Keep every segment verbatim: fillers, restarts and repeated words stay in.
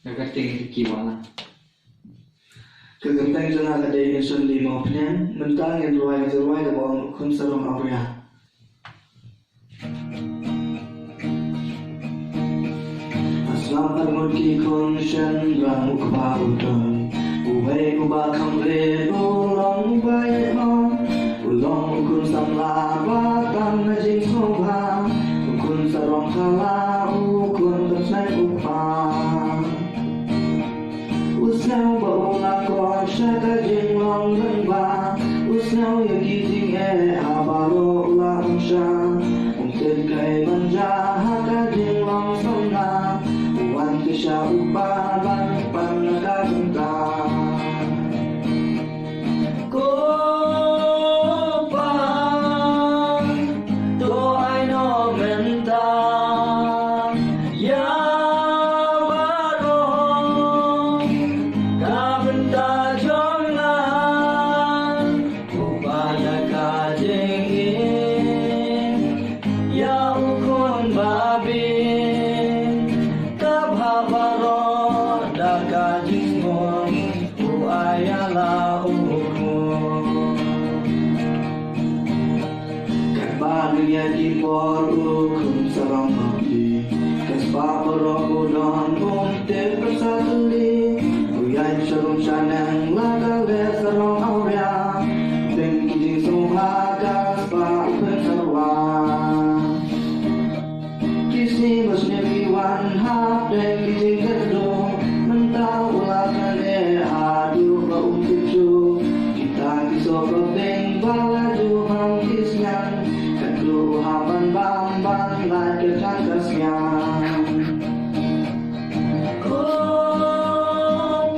Ka kyrteng ka Kiwana. Ka kyrteng jong nga ka dei Insonli Mawphniang, mynta ngin rwai ka jingrwai kaba ong U Khun Sarong Awria. Sngap arngut ki khun shynrang u kpa u don, uwei uba kham rit u long uba ïeit hok, u long u khun samla ba tam na jingsngewbha, u khun sarong khala, u khun pynsneng u kpa. U sngew ba u la koit sha ka jinglong lyngba, u sngew ïa ki jingeh ha baroh u la ong sha. Um tip kaei ban jia ha ka jinglong samla, u wan sha u kpa ban pan na ka bynta. Ko Pa, to ai noh mynta ïa baroh ka bynta jong nga. Ko Pa, da ka jingim ïa u khun ba bieit, ka bha baroh da ka jingsngew. U ai ïa la u khun. Katba nang ïa ki por u khun sarong ma phi, ka spah baroh u don um tip pyrsa tylli. U ïaid sha rum sha neng la ka leh sarong awria, teng ki jingsngewbha ka spah u pynsyrwa. Ki sngi ba snem ki wan hapdeng ki jingkyrduh, mynta u la kane haduh ba um tip shuh. Kita ki sohkor ding ba la ju bam ki sniang, ka duh u hap ban bam ban lait ka jong ka sniang. Ko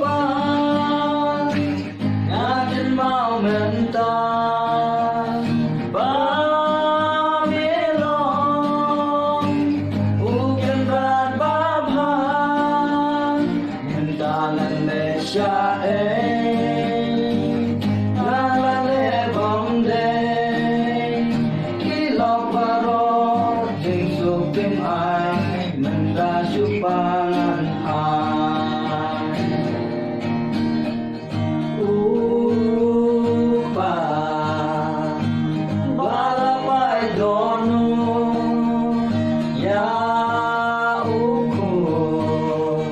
Pa, nga kynmaw mynta ba me long u kynrad ba bha. Mynta ngan leh shaei, nga la leh bym dei. Ki lok baroh jingsuk tim ai, mynta shu pan ai. U Pa ba la pait dohnud ïa u khun,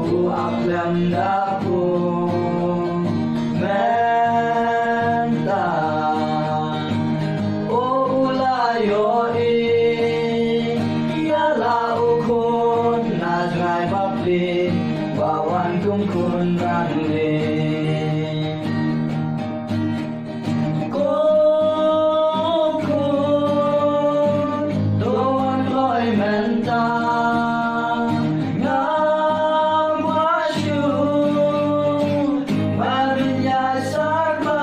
u ap lem da u khun mynta. U la ïohi ïa la u khun na jngai ba pli, ba wan kum khun rangbah. Ko khun, to wan kloi mynta. Ngam kwah shuh ban ïaid sakma.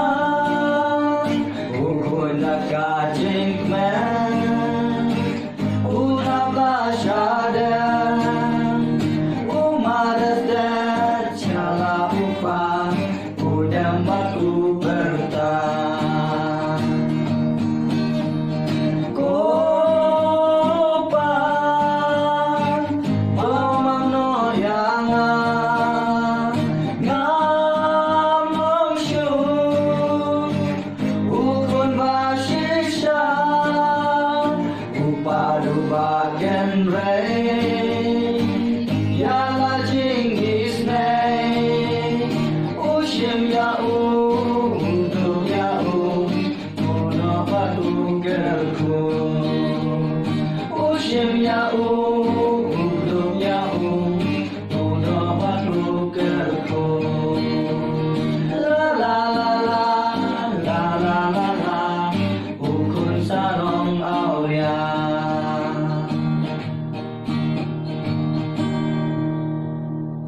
U khun da ka jingkmen u hap la shadem, u madas dei sha la u pa, u dem bad u pyrta. Ko Pa, to map noh ïa nga, ngam long shuh u khun ba shisha. U Pa u ba kynrei ïa la jingisynei, u shim ïa u, u duh ïa u, u noh bad u kyrkhu. U shim ïa u, u duh ïa u, u noh bad u kyrkhu.